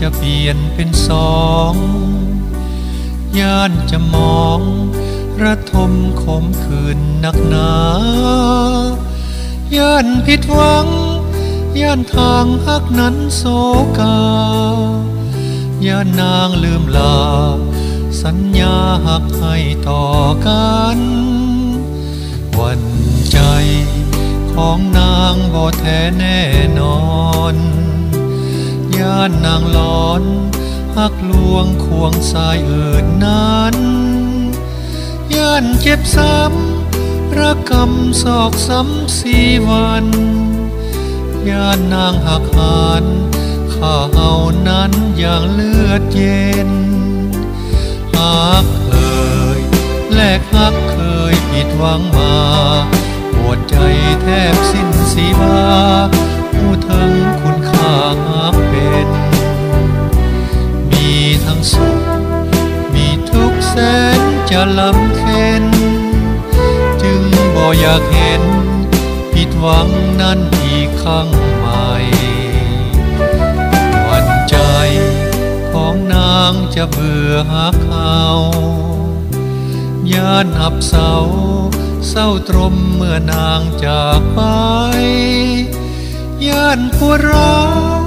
ຈະປ່ຽນເປັນສອງ ຢ້ານຈະມອງ ລະທົມຂົມຂື່ນໜັກໜາ ຢ້ານຜິດຫວັງ ຢ້ານທາງຮັກນັ້ນໂສກາ ຢ້ານນາງລືມລາ ສັນຍາຮັກໃຫ້ຕໍ່ກັນ ຫວັ່ນໃຈຂອງນາງບໍ່ແທ້ແນ່ນອນ ຢ້ານນາງຫຼອນ ຮັກລວງຄວາງຊາຍອື່ນນັ້ນ ຢ້ານເຈັບຊ້ຳ ລະກຳຊອກຊ້ຳຊີວັນ ຢ້ານນາງຫັກຫານ ຂ້າເຮົານັ້ນຢ່າງເລືອດເຢັນ ຮັກເຄີຍ ແລກຮັກເຄີຍຜິດຫວັງມາ ປວດໃຈແທບສິ້ນຊີວາ ຮູ້ເຖິງຄຸນຄ່າຮັກເປັນ ມີທັງສຸກ ມີທຸກແສນຈະລຳເຄັນ ຈຶ່ງບໍ່ຢາກເຫັນ ຜິດຫວັງນັ້ນອີກຄັ້ງໃໝ່ ຫວັ່ນໃຈຂອງນາງຈະເບື່ອຮັກເຮົາ ຢ້ານອັບເຊົາ ເສົ້າຕຣົມເມື່ອນາງຈາກໄປ ຢ້ານປວດຮ້າວ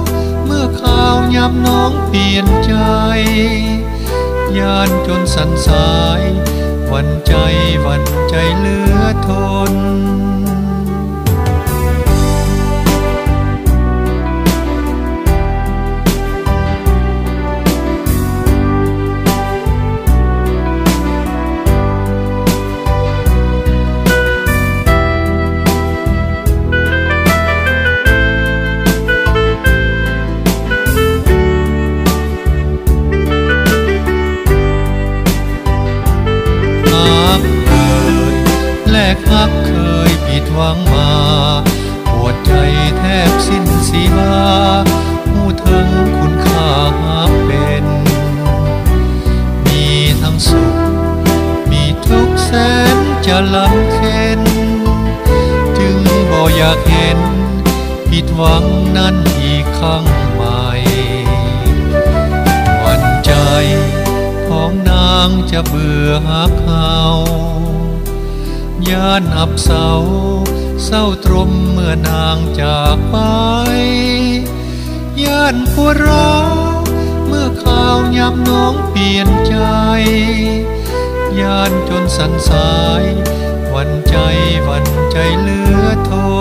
ເມື່ອຄາວຍາມນ້ອງປ່ຽນໃຈ ຢ້ານຈົນສັນສາຍ ຫວັ່ນໃຈ ຫວັ່ນໃຈເຫຼືອທົນ. ຮັກເຄີຍ ແລກຮັກເຄີຍຜິດຫວັງມາ ປວດໃຈແທບສິ້ນຊີວາ ຮູ້ເຖິງຄຸນຄ່າຮັກເປັນ ມີທັງສຸກ ມີທຸກແສນຈະລຳເຄັນ ຈຶ່ງບໍ່ຢາກເຫັນ ຜິດຫວັງນັ້ນອີກຄັ້ງໃໝ່ ຫວັ່ນໃຈຂອງນາງຈະເບື່ອຮັກເຮົາ ຢ້ານອັບເຊົາ ເສົ້າຕຣົມເມື່ອນາງຈາກໄປ ຢ້ານປວດຮ້າວ ເມື່ອຄາວຍາມນ້ອງປ່ຽນໃຈ ຢ້ານຈົນສັນສາຍ ຫວັ່ນໃຈ ຫວັ່ນໃຈເຫຼືອທົ